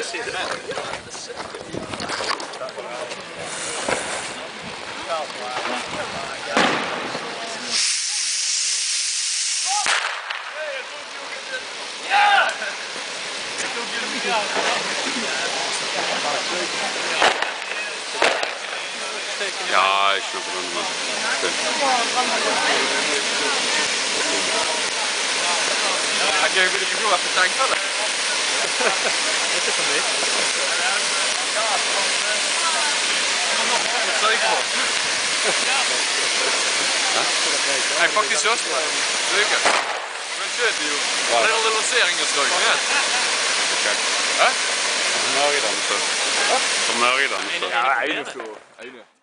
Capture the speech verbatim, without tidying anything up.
Ja, ich snap 't nog, man. Had jij weer de gevoel wat vertang hadden? Dit is van mij. Zeker, man. Hij pakt die zo. Zeker. Wat? Little, little serious, toch? Ja. Kijk. Hè? Vanmorgen dan zo. Vanmorgen dan zo. Ja, hij is zo.